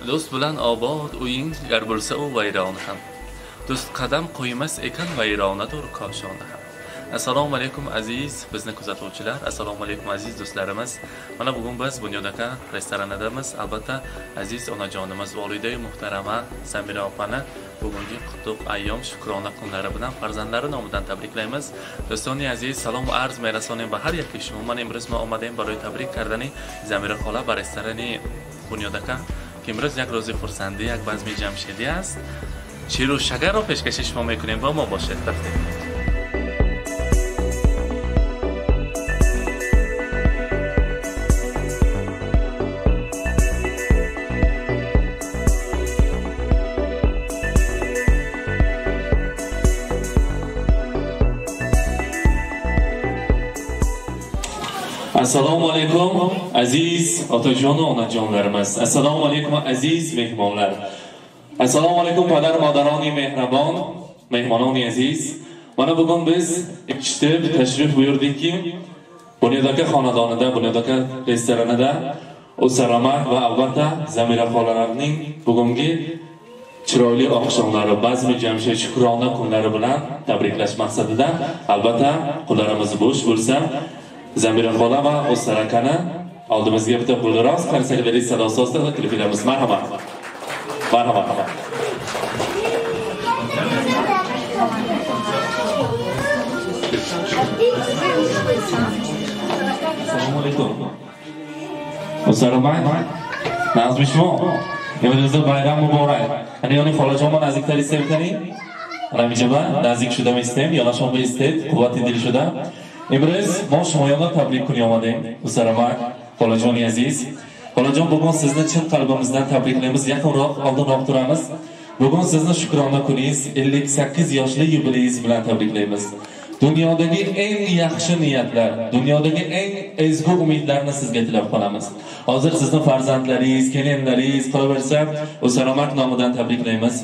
Do'st bilan obod uying, gar bo'lsa u vayrona ham. Do'st qadam qo'ymas ekan vayronadur koshona ham. Assalomu alaykum aziz bizni kuzatuvchilar, assalomu alaykum aziz do'stlarimiz. Mana bugun biz Bunyod aka restoranidamiz. Albatta aziz onajonimiz, volidai muhtarama Zamira opani bugungi qutlug' ayyom shukrona kunlari bilan farzandlari nomidan tabriklaymiz. Do'stoni aziz, salom arz merasonim ba har yaki шумо. Ман имрӯз мо омадем барои табрик кардани Замира хола ба ресторани Bunyod aka, ки имрӯз як рӯзи хурсандӣ, як базми ҷамшедӣ аст. Ширу шакарро пешкаши шумо мекунем, бо мо бошед. Рафтем. Assalomu alaykum aziz otajon va onajonlarimiz. Assalomu alaykum aziz mehmonlar. Assalomu alaykum padar modaroni mehribon, mehmononi aziz. Mana bugun biz eshitib tashrif buyurdikki, Bunyod aka xonadonida, Bunyod aka restoranida O'sarama va albatta Zamira xolalarning bugungi chiroyli oqshomlari, bazmi jamshid shukrona kunlari bilan tabriklash maqsadida albatta qo'llarimiz bo'sh bo'lsa, Zamira xola va O'sar akani oldimizga bitta gulroz qarsaklar sadosi ostida taklif etamiz. Marhamat. Marhamat. Assalomu alaykum. O'sar aka, nazmi shumo? Imruzda bayram muborak. Ana yoni xolajonma nazdiklar istayotgani? Ramijaba nazik shudam istayim, yonashon istaydi, quvvatli dil shuda. Imruz mo shimoyona tabrik kuni omading. O'sar aka, xolajoni aziz. Xolajon, bugun sizni chin qalbimizdan tabriklaymiz. Yaqinroq, oldinroq turamiz. Bugun sizni shukrona kuningiz, 58 yoshli yubileyiz bilan tabriklaymiz. Dunyodagi eng yaxshi niyatlar, dunyodagi eng ezgu umidlarni sizga tilab qolamiz. Hozir sizni farzandlaringiz, kelinlaringiz, qolaversa, O'sar aka nomidan tabriklaymiz.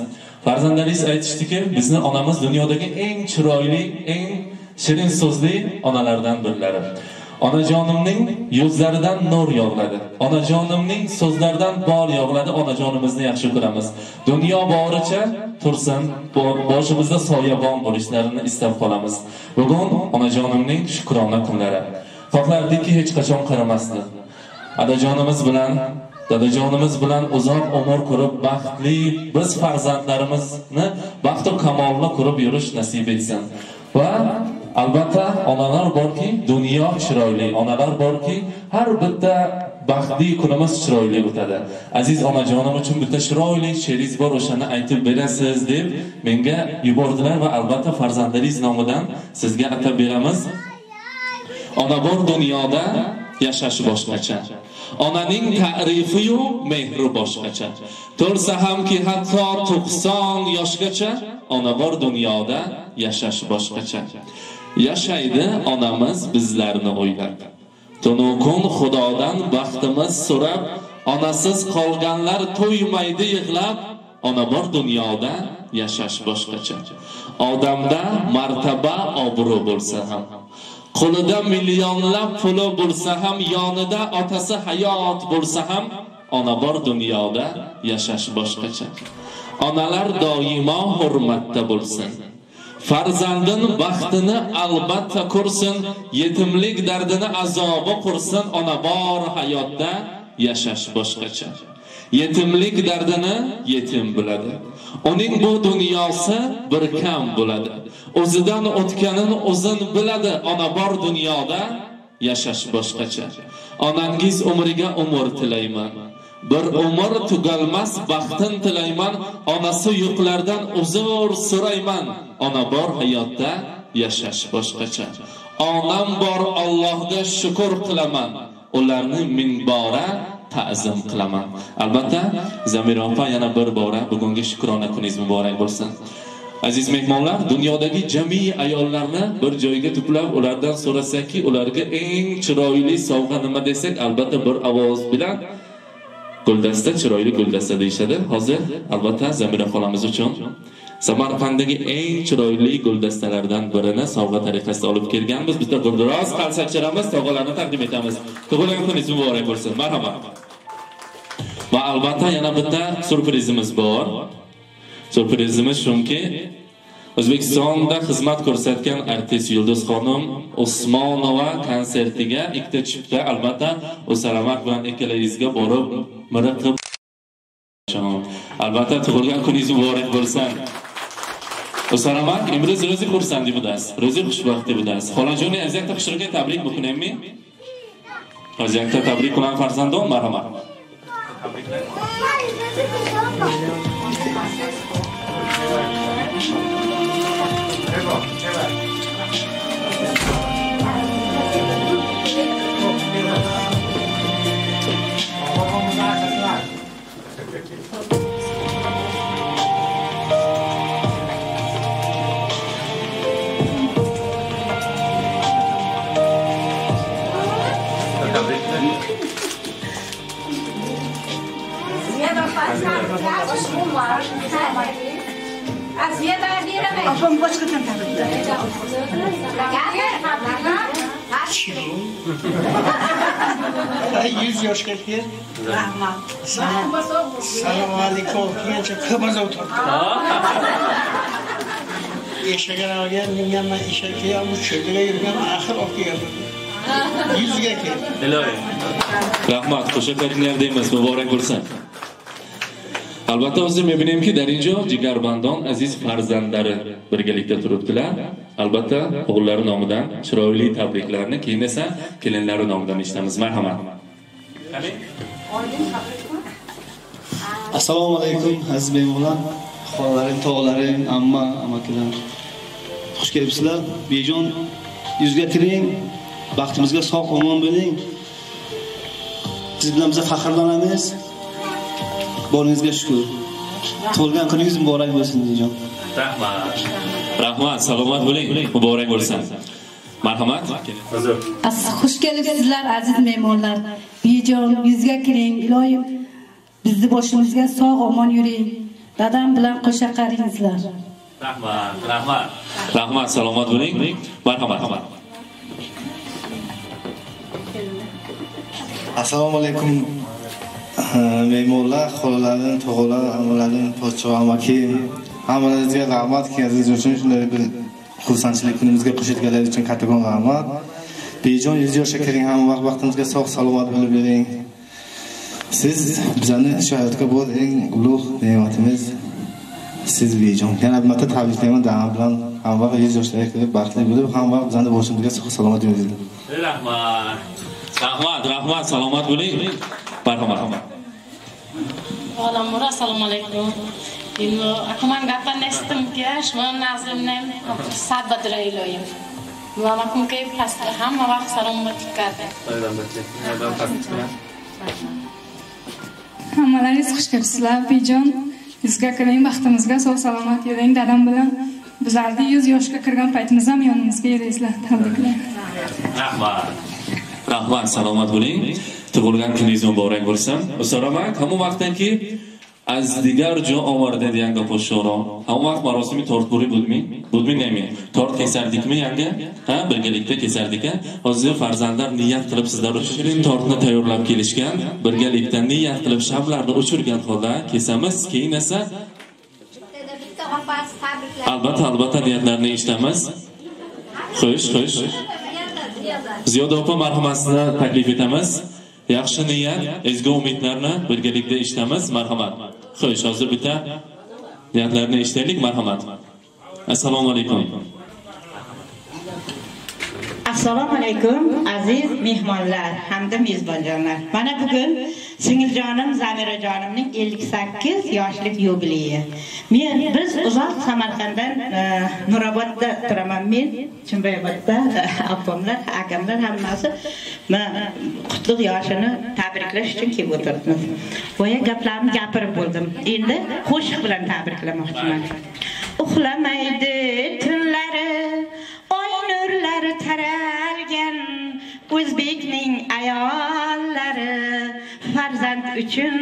Farzandlaringiz aytishdiki, bizni onamiz dunyodagi eng chiroyli, eng shirin so'zli onalardan birlari. Onajonimning yuzlaridan nur yog'iladi. Onajonimning so'zlaridan bol yog'iladi. Onajonimizni yaxshi ko'ramiz. Dunyo boricha tursin, boshimizda soyabon bo'lishlarini istab qolamiz. Bugun onajonimning shukrona kunlari. Xohlardiki hech qachon qaramasdi. Adajonimiz bilan, dadajonimiz bilan uzoq umr ko'rib, baxtli biz farzandlarimizni baxt va kamolni ko'rib yurish nasib etsin. Va albatta onalar borki, dunyo chiroyli, onalar borki, har bitta baxtli kunimiz chiroyli o'tadi. Aziz onajonim uchun bitta chiroyli she'ringiz bor, o'shani aytib berasiz deb menga yubordilar va albatta farzandlaringiz nomidan sizga atab beramiz. Ona bor dunyoda yashash boshqacha. Onaning ta'rifi-yu mehri boshqacha. To'lsa hamki hatto 90 yoshgacha, ona bor dunyoda yashash boshqacha. Yashaydi onamiz bizlarni o'ylab. Tunu kun Xudodan baxtimiz so'rab, onasiz qolganlar to'ymaydi yig'lab, ona bor dunyoda yashash boshqacha. Odamda martaba obro' bo'lsa ham, qo'lida millionlab puli bo'lsa ham, yonida otasi hayot bo'lsa ham, ona bor dunyoda yashash boshqacha. Onalar doimo hurmatda bo'lsin. Farzandin baxtini albatta ko'rsin, yetimlik dardini azobi qursin, ona bor hayotda yashash boshqacha. Yetimlik dardini yetim biladi. Uning bu dunyosi bir kam bo'ladi. O'zidan o'tganini o'zin biladi, ona bor dunyoda yashash boshqacha. Onangiz umriga umr tilayman. Bir umr tugalmas baxtin tilayman, onasi yo'qlardan uzr so'rayman. Ona bor hayotda yashash boshqacha. Onam bor, Allohga shukr qilaman. Ularni ming bora ta'zim qilaman. Albatta Zamira opa, yana bir bora bugungi shukrona kuningiz muborak bo'lsin. Aziz mehmonlar, dunyodagi jami ayollarni bir joyga to'plab, ulardan so'rasakki, ularga eng chiroyli sovg'a nima desak, albatta bir ovoz bilan guldasta, chiroyli guldasta deyishadi. Hozir albatta Zamira xolamiz uchun Samarqanddagi eng chiroyli guldastalardan birini sovg'a tariqasida olib kelganmiz. Bitta guldiroz qarsakchalarimiz sovg'alarni taqdim etamiz. Tug'ilgan kuningiz muborak bo'lsin. Marhamat. Va albatta yana bitta syurprizimiz bor. Syurprizimiz shunki, O'zbekistonda xizmat ko'rsatgan artist Yulduz xonim Usmonova konsertiga ikkita chipta albatta O'saramak bilan ikkalangizga borib miriqib albatta tug'ilgan kuningiz muborak bo'lsin. O'saramak imro'z ro'zi xursandi budasiz, ro'zi xushbaxti budasiz. Xolajoni az yakta xushruga tabrik bukunammi? Az yakta tabrik bilan farzandon marhamat. Opam boshqadan tabriklaydi. Ay 100 yoshga kel. Rahmat. Assalomu alaykum. Kelgancha ko'p o'tirdi. Eshagan olgan, minganman eshakka ham, cho'lga yurganman, axir olib kelganman. 100 ga kel. Ilohiy. Rahmat, qo'sha qaringlar deymiz, muborak bo'lsin. Albatta o'zim mebinimki, dar injo jigarbandon aziz farzandlari birgalikda turibdilar. Albatta o'g'illari nomidan chiroyli tabriklarni, keyin esa kelinlari nomidan eshitamiz. Marhamat. Assalomu alaykum aziz mehmonlar, xolalarim, tog'alarim, amma, amakilar. Xush kelibsizlar. Bejon yuzga tiring, baxtimizga sog' omon bo'ling. Siz bilan biz faxrlanamiz. Boringizga shukr. Tug'ilgan kuningiz muborak bo'lsin, Bejon. Rahmat. Rahmat, salomat bo'ling, muborak bo'lsin. Marhamat. Xush kelibsizlar aziz mehmonlar. Bejon yuzga kiring, iloyim bizni boshimizga sog' omon yuring. Dadam bilan qo'sha qaringizlar. Rahmat, rahmat. Rahmat, salomat bo'ling. Marhamat. Assalomu alaykum mehmonlar, xolalarim, tog'alar, ammalarim, podshoh amaki. Hammalaringizga rahmat, kelganingiz uchun, shunday bir xursandchilik kunimizga qo'shilganlar uchun kattakon rahmat. Bejon 100 yoshga kiring, hamma vaqt baxtimizga sog' salomat bo'lib yuring. Siz bizani shu hayotga bor eng ulug' ne'matimiz siz Bejon. Yana bir marta tabriklayman, dadam bilan hamma vaqt 100 yoshga kirib baxtli bo'lib, hamma vaqt bizani boshimizga sog' salomat yuringlar. Rahmat. Rahmat, rahmat, salomat bo'ling. Marhamat. Olamura, assalomu alaykum. Akuman gapan nestim ki, shuma nazimnem sabadra iloyim. Mamakum kay past hamma vaqt salomat kardi. Hammalaringiz xush kelibsizlar. Bejon yuzga kiring, baxtimizga sog' salomat yuring. Dadam bilan bizlarni 100 yoshga kirgan paytimizda ham yonimizga yuraysizlar. Tabriklar. Rahmat. Rahmat, salomat bo'ling. Tug'ilgan kuningiz muborak bo'lsin. So'raman, hamma vaqtdanki az digar jo ovardi yanga poshoro. Hamma vaqt marosimi tort bo'ri budmi? Budmi nemi? Tort kesardikmi yanga? Ha, birgalikda kesardik. Hozir farzandlar niyat qilib sizlar uchun shirin tortni tayyorlab kelishgan. Birgalikda niyat qilib shamlarni o'chirgan holda kesamiz. Keyin esa bitta opasi tabriklaymiz. Albatta, albatta niyatlarni eshitamiz. Xush, xush. Ziyoda opa marhamatini taklif etamiz. Yaxshi niyat, ezgu umidlarni birgalikda eshitamiz. Marhamat. Xo'sh, hozir bitta niyatlarni eshitaylik, marhamat. Assalomu alaykum. Assalomu alaykum aziz mehmonlar hamda mezbonjonlar. Mana bugun singiljonim Zamirajonimning 58 yoshlik yubileyi. Biz uzoq Samarqanddan Nurobodda turaman men, Chimboyobodda opamlar, akamlar hammasi qutlug' yoshini tabriklash uchun kelib o'tiribmiz. Boya gaplarni gapirib bo'ldim. Endi qo'shiq bilan tabriklamoqchiman. Uxlamaydi tunlari, oy nurlari taralgan o'zbekning ayollari farzand uchun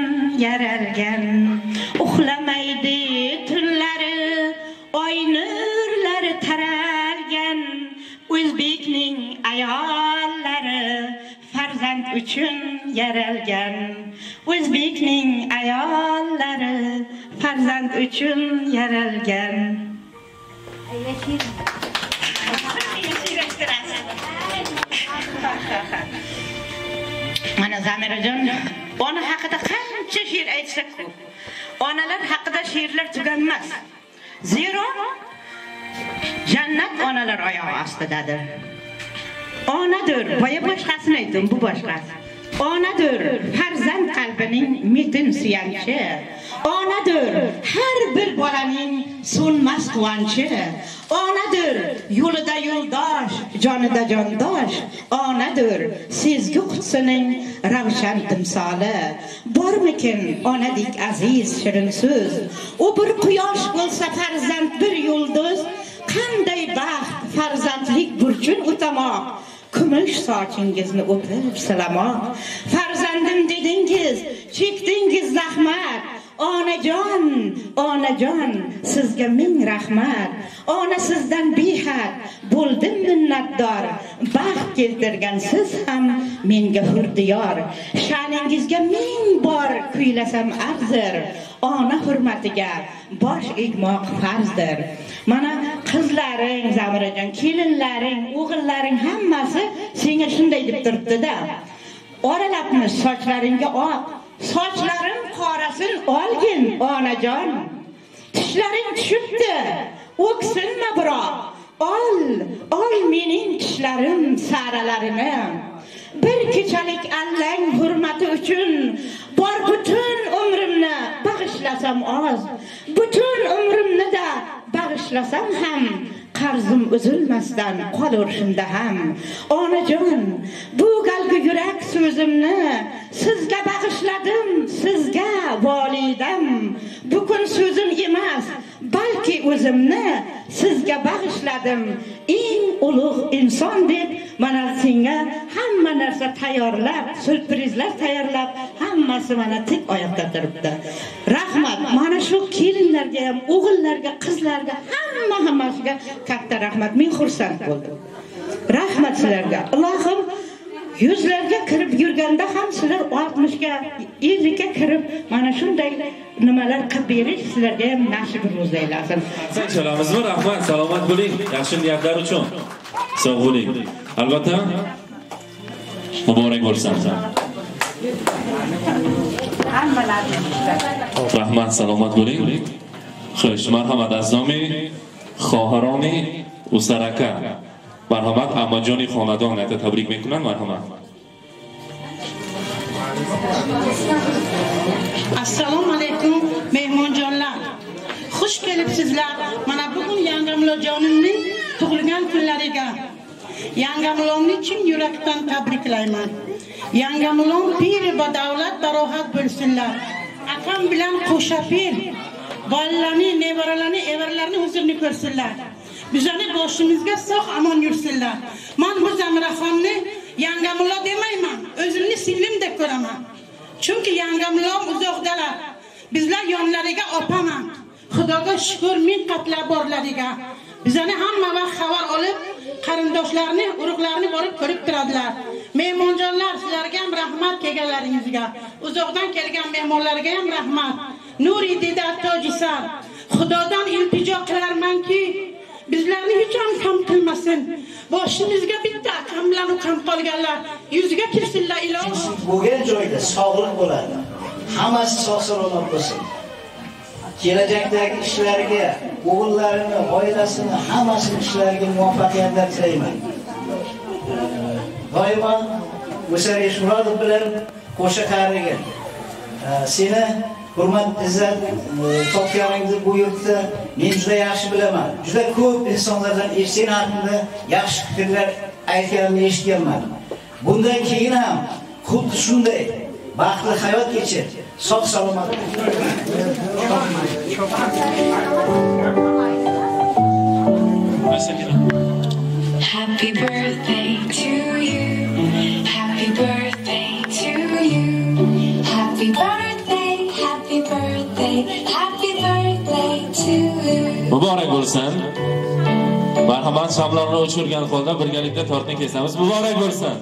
yaralgan. Uxlamaydi tunlari, oy nurlari taralgan o'zbekning ayollari farzand uchun yaralgan. O'zbekning ayollari farzand uchun yaralgan. Mana Zamirajon, ona haqida qancha she'r aytsak ko'p. Onalar haqida she'rlar tuganmas. Zero jannat onalar oyog'i ostidadir. Onadir, boya boshqasini aytdim, bu boshqasi. Onadir, farzand qalbining metin suyanchi. Onadir, har bir bolaning so'nmas quvonchi. Onadir, yo'lida yo'ldosh, jonida jondosh. Onadir, sezgi qudsining ravshan timsoli. Bormikin onadek aziz shirin so'z? U bir quyosh bo'lsa farzand bir yulduz. Qanday baxt farzandlik burchun o'tamoq. Kumush sochingizni o'pib silamoq. Farzandim dedingiz, chekdingiz zahmat. Onajon, onajon, sizga ming rahmat. Ona sizdan behad bo'ldim minnatdor. Baxt keltirgan siz ham menga hurdiyor. Sha'ningizga ming bor kuylasam arzir. Ona hurmatiga bosh egmoq farzdir. Mana qizlaring Zamirajon, kelinlaring, o'g'illaring hammasi senga shunday deb turibdi-da. Oralabmiz sochlaringga oq, sochlarim qorasin olgin onajon. Tishlaring tushibdi, o'ksinma biroq. Ol, ol mening tishlarim saralarini. Bir kechalik allang hurmati uchun bor butun umrimni bag'ishlasam oz. Butun umrimni da bag'ishlasam ham qarzim uzilmasdan qolur shunda ham. Onajon, bu galgi yurak so'zimni sizga bag'ishladim, sizga volidam. Bugun so'zim emas, balki o'zimni sizga bag'ishladim. Eng ulug' inson deb mana senga hamma narsa tayyorlab, syurprizlar tayyorlab, hammasi mana tik oyoqda turibdi. Rahmat. Mana shu kelinlarga ham, o'g'illarga, qizlarga, hammasiga katta rahmat. Men xursand bo'ldim. Rahmat sizlarga. Allohim yuzlarga kirib yurganda ham sizlar 60ga, 50ga kirib mana shunday nimalar qilib berish sizlarga ham nasib ro'z aylasin. Chalamizmi? Rahmat, salomat bo'ling. Yaxshi niyatlar uchun. Sog' bo'ling. Albatta muborak bo'lsin. Rahmat, salomat bo'ling. Xo'sh, marhamat aznomi xoharoni Usaraka. Marhamat amajoni xonadon ayta tabrik mekunan, marhamat. Assalomu alaykum mehmonjonlar. Xush kelibsizlar. Mana bugun yangamlojonimning tug'ilgan kunlariga. Yangamlomni chin yurakdan tabriklayman. Yangamlom piri badavlat barohat bo'lsinlar. Akam bilan qo'sha pir bolalarni, nevaralarni, evaralarni huzurini ko'rsinlar. Bizani boshimizga sog' omon yursinlar. Men bu Zamiraxonni yangamlo demayman, o'zimni singlim deb ko'raman. Chunki yangamlom uzoqdalar. Bizlar yonlariga opaman. Xudoga shukr ming qatla borlariga. Bizani hamma vaqt xabar olib, qarindoshlarni, urug'larni borib ko'rib turadilar. Mehmonjonlar, sizlarga ham rahmat kelganlaringizga. Uzoqdan kelgan mehmonlarga ham rahmat. Nuri dida tojisar. Xudodan iltijo qilarmanki, bizlarni hech ham kam qilmasin. Boshimizga bitta akam bilan ukam qolganlar yuzga kirsinlar iloh. Bo'lgan joyda sog'liq bo'ladi. Hammasi sog' salomat bo'lsin. Kelajakdagi ishlariga, o'g'illarini, oilasini, hammasini ishlariga muvaffaqiyatlar tilayman. Doimo O'sar Eshmurodov bilan qo'sha qarigan. Seni hurmat, izzat topganingni bu yurtda men juda yaxshi bilaman. Juda ko'p insonlardan sen haqingda yaxshi fikrlar aytganimni eshitganman. Bundan keyin ham xuddi shunday baxtli hayot kechir, sog' salomat. Happy birthday to you. Happy birthday to you. Happy birthday, happy birthday, happy birthday to you. Muborak bo'lsin. Marhamat, shamlarni o'chirgan holda birgalikda tortni kesamiz. Muborak bo'lsin.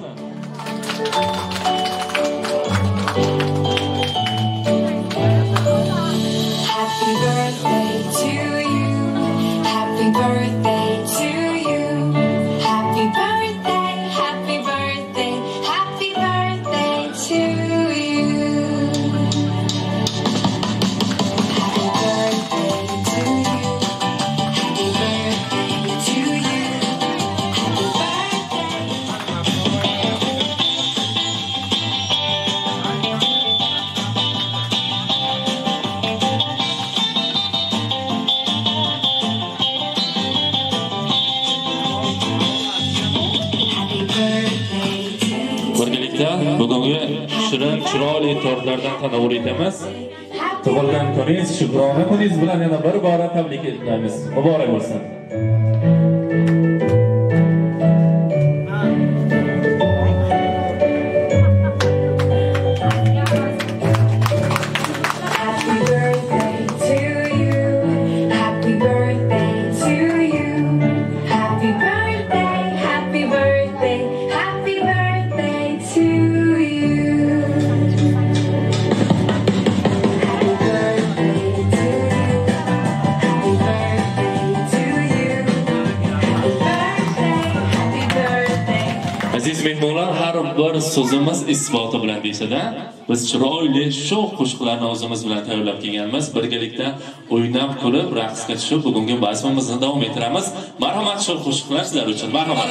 Chiroyli tortlardan tanovul etamiz. Tug'ilgan kuningiz, shukrona kuningiz bilan yana bir bora tabrik etamiz. Muborak bo'lsin. Aziz mehmonlar, har bir so'zimiz isboti bilan deyishadi. Biz chiroyli sho'x qo'shiqlarni o'zimiz bilan tayyorlab kelganmiz. Birgalikda o'ynab, kulib, raqsga tushib, bugungi bazmimizni davom ettiramiz. Marhamat, sho'x qo'shiqlar sizlar uchun. Marhamat.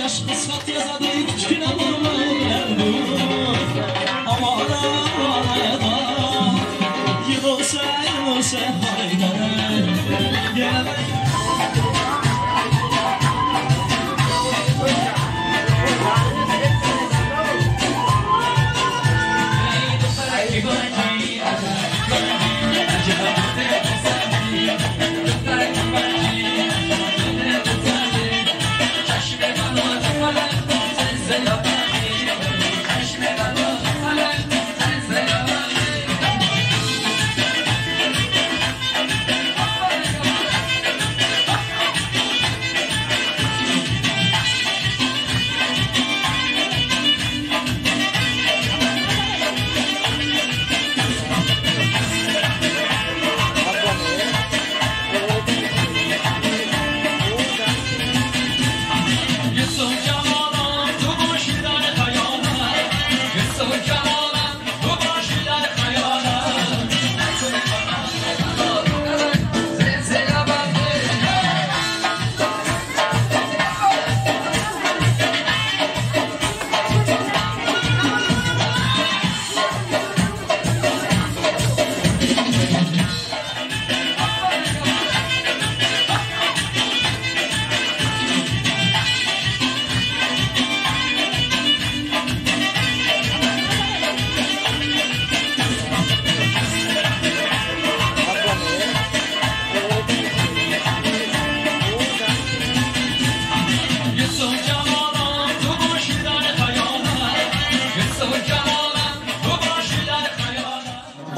Yosh qız xat yazadı kichkina bola bilan Avara avara Yığılsa yığılsa haydar Gel.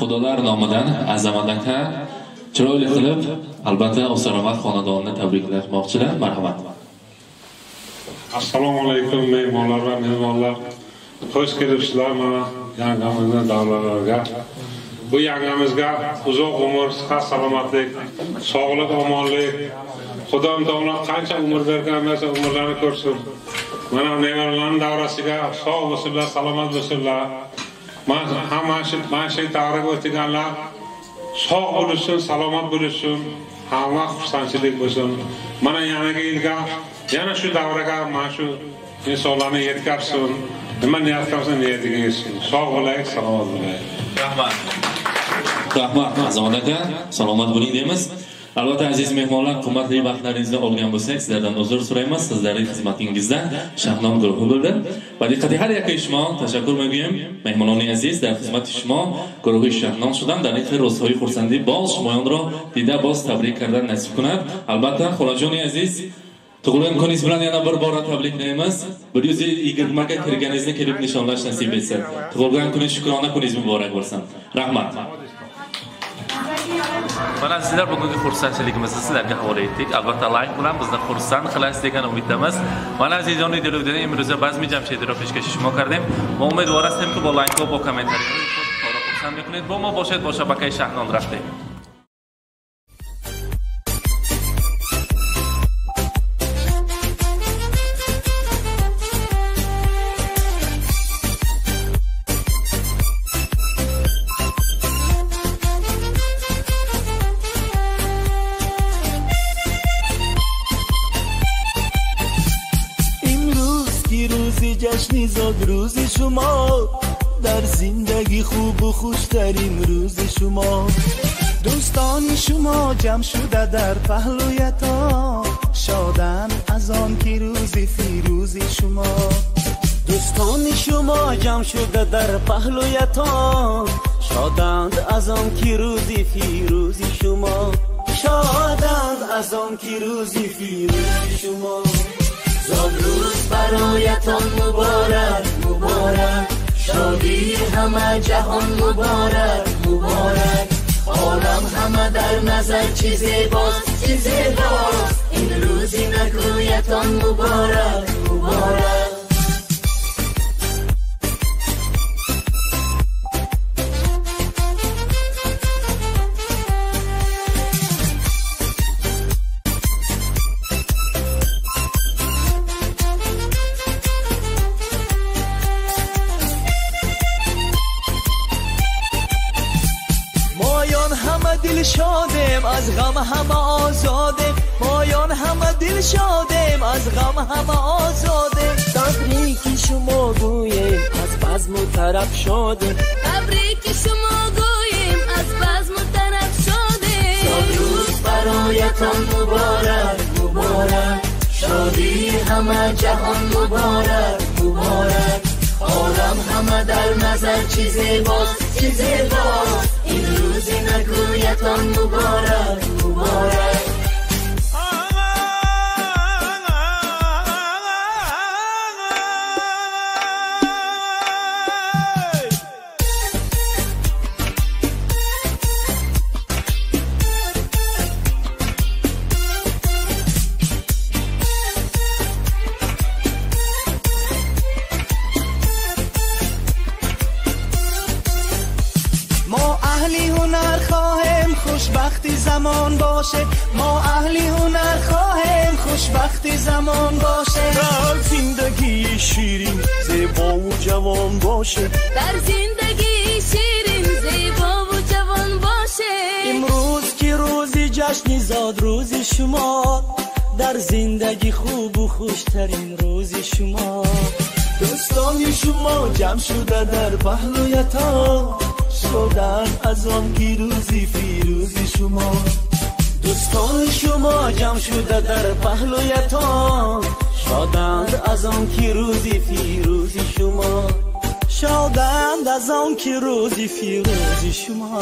Xudolar nomidan Azamat aka chiroyli qilib albatta O'saramat xonadonini tabriklamoqchilar. Marhamat. Assalomu alaykum mehmonlar va mehmonlar. Xush kelibsizlar mana yangamizning davlalariga. Bu yangamizga uzoq umr, sihat, salomatlik, sog'lik, omonlik, Xudo taolo qancha umr bergan bo'lsa umrlarni ko'rsin. Mana nevaralarning davrasiga sog' bo'lsinlar, salomat bo'lsinlar. Mana shu davraga o'tganlar sog' bo'lsin, salomat bo'lsin, hamma xursandchilik bo'lsin. Mana yangi yilga yana shu davraga mana shu insonlarni yetkazsin. Nima niyat qilsa niyatiga yetsin. Sog' bo'laylik, salomat bo'laylik. Rahmat. Rahmat Azamat aka, salomat bo'ling deymiz. Albatta aziz mehmonlar, qimmatli vaqtlaringizni olgan bo'lsak, sizlardan uzr so'raymiz. Sizlarning xizmatingizda Shahnom guruhi bo'ldi. Va diqqati har яки шумо ташаккур мегӯем. Меҳмонони азиз, дар хизмати шумо гурӯҳи Шаҳном шудам. Дар ин рӯзҳои хурсандӣ боз шумоёнро дида боз табрик кардан насиб кунад. Albatta xolajoni aziz, tug'ilgan kuningiz bilan yana bir bora tabriklaymiz. 120 ga kirganingizni kelib nishonlash nasib etsin. Tug'ilgan kuningiz shukrona kuningiz muborak bo'lsin. Rahmat. Mana sizlar bugungi xursandchiligimizni sizlarga havola etdik. Albatta like bilan bizni xursand qilasiz degan umiddamiz. Mana azizoni diluvdida imro'za bazmi Jamshidро пешкаши шумо кардем. Мо умедвор ҳастем ки бо лайкҳо, бо комментариҳои худ моро хурсанд мекунед. Бо мо бошед, бо шабакаи Шаҳнон рафтем. جشنی زاد روز شما در زندگی خوب و خوشترین روز شما. دوستان شما جمع شده در پهلویتان، شادن از آن که روز فیروز شما. دوستان شما جمع شده در پهلویتان، شادند از آن که روز فیروز شما. شادند از آن که روز فیروز شما. زاد روز برایتان مبارک مبارک، شادی همه جهان مبارک مبارک. عالم همه در نظر چی زیباست چی زیباست، این روزی نکویتان مبارک مبارک. شادیم از غم همه آزادیم، مایان همه دل شادیم از غم همه آزادیم. بزم و طرب شادیم. تبریک شما گوییم از بزم و طرب شادیم. سالروز برایتان مبارک مبارک، شادی همه جهان مبارک مبارک. عالم همه در نظر چی زیباست چی زیباست، این روزی نگویتان مبارک مبارک. خوشبختی زمان باشه، ما اهلی هنر خواهیم خوشبختی زمان باشه. در زندگی شیرین زیبا و جوان باشه، در زندگی شیرین زیبا و جوان باشه. امروز که روزی جشن زاد روز شما، در زندگی خوب و خوشترین روز شما. دوستان شما جمع شده در پهلویتان، شدن از آن که روزی فیروزی شما. دوستان شما جمع شده در پهلویتان، شادند از آن که روزی فیروزی شما. شادند از آن که روزی فیروزی شما.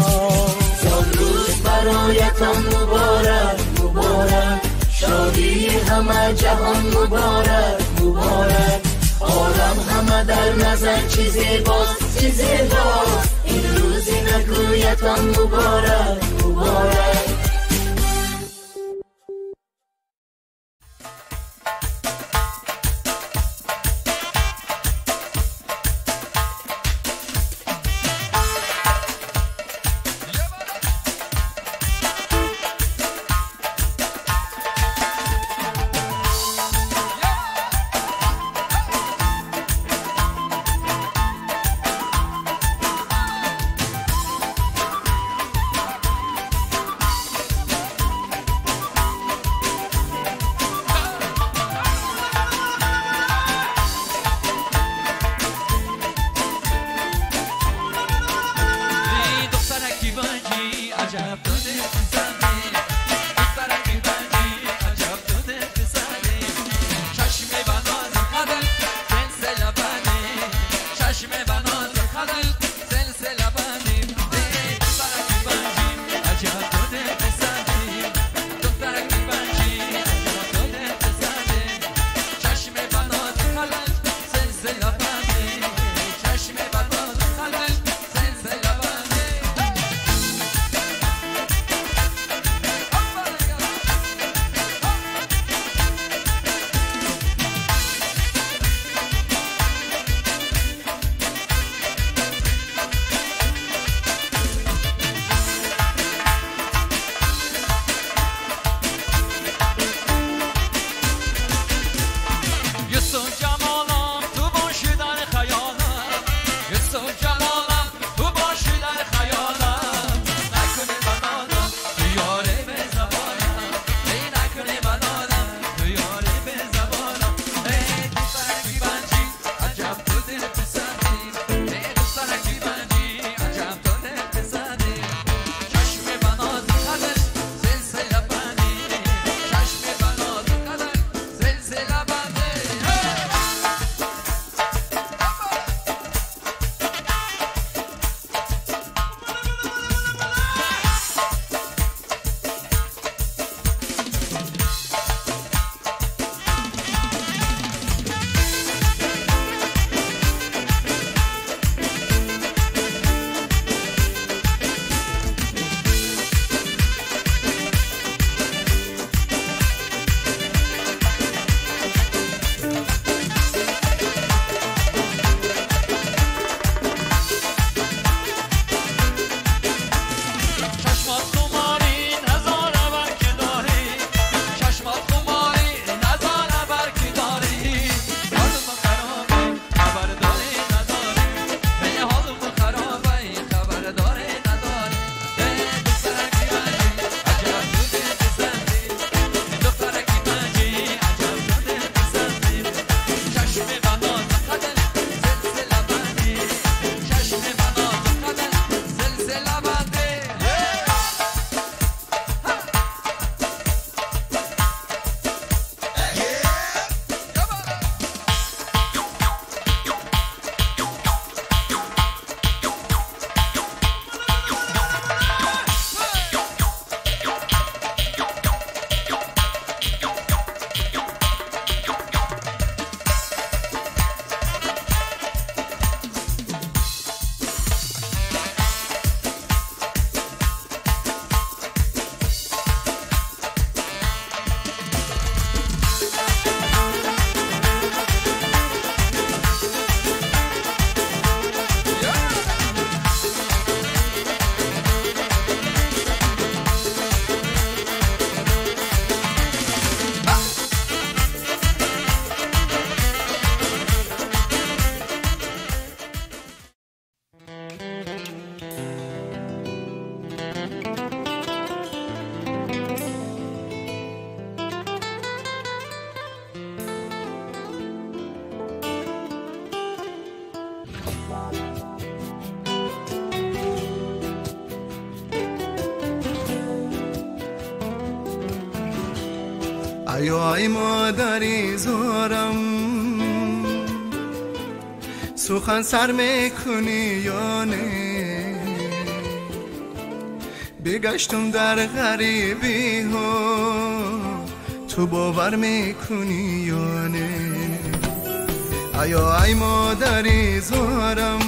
سالروز برایتان مبارک مبارک، شادی همه جهان مبارک مبارک. عالم همه در نظر چی زیباست چی زیباست، این روزی نگویتان مبارک مبارک. ایا ای مادری زارم، سخن سر میکنی یا نه؟ بگشتم در غریبی ها، تو باور میکنی یا نه؟ ایا ای مادری زارم،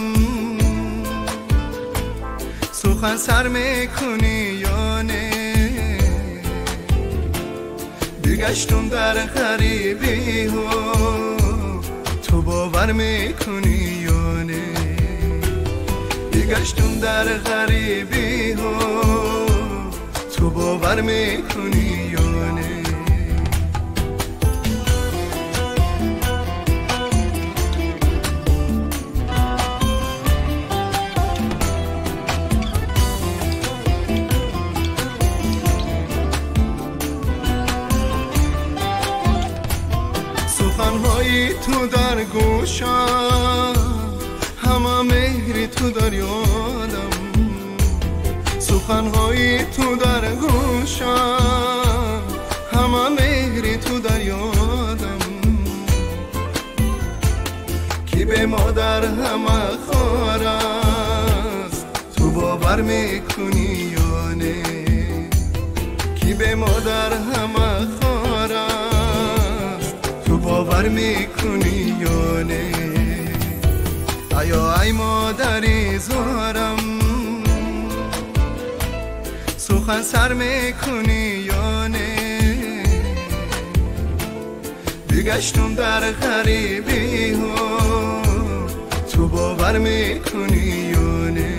سخن سر میکنی یا نه؟ بگشتم در غریبی ها، تو باور میکنی یا نه؟ بگشتم در غریبی ها، تو باور میکنی یا نه؟ سخنهای تو در گوشم، همه مهری تو در یادم. سخنهای تو در گوشم، همه مهری تو در یادم. کی به مادر همه خار است، تو باور میکنی یا نه؟ کی به مادر همه خار است، تو باور میکنی یا نه؟ ایا ای مادری زارم، سخن سر میکنی یا نه؟ بگشتم در غریبی ها، تو باور میکنی یا نه؟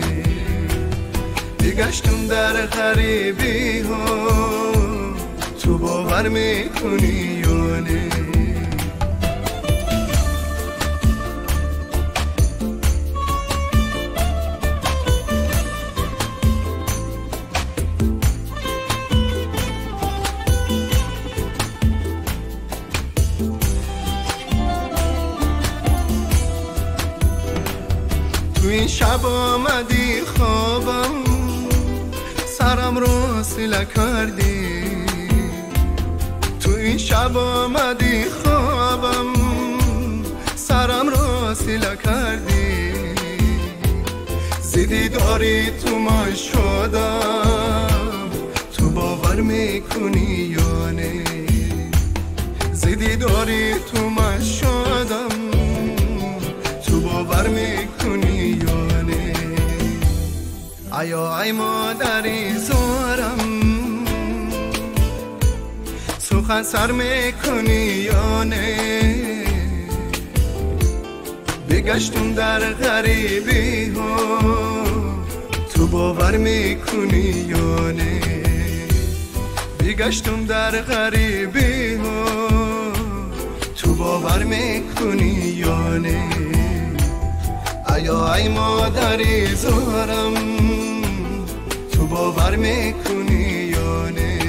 بگشتم در غریبی ها، تو باور میکنی یا نه؟ تو این شب آمدی خوابم، سرم رو سیله کردی. تو این شب آمدی خوابم، سرم رو سیله کردی. زیدی داری تو ما شدم، تو باور میکنی یا نه؟ زیدی داری تو ما شدم، تو باور میکنی یا نه؟ ایا ای مادری زارم، سخن سر میکنی یا نه؟ بگشتم در غریبی ها، تو باور میکنی یا نه؟ بگشتم در غریبی ها، تو باور میکنی یا نه؟ ایا ای مادری زارم، تو باور میکنی یا نه؟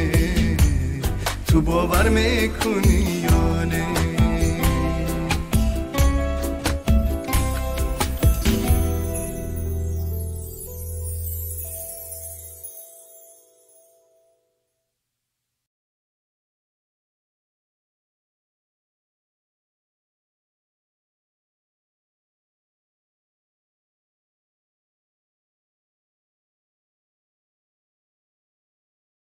تو باور میکنی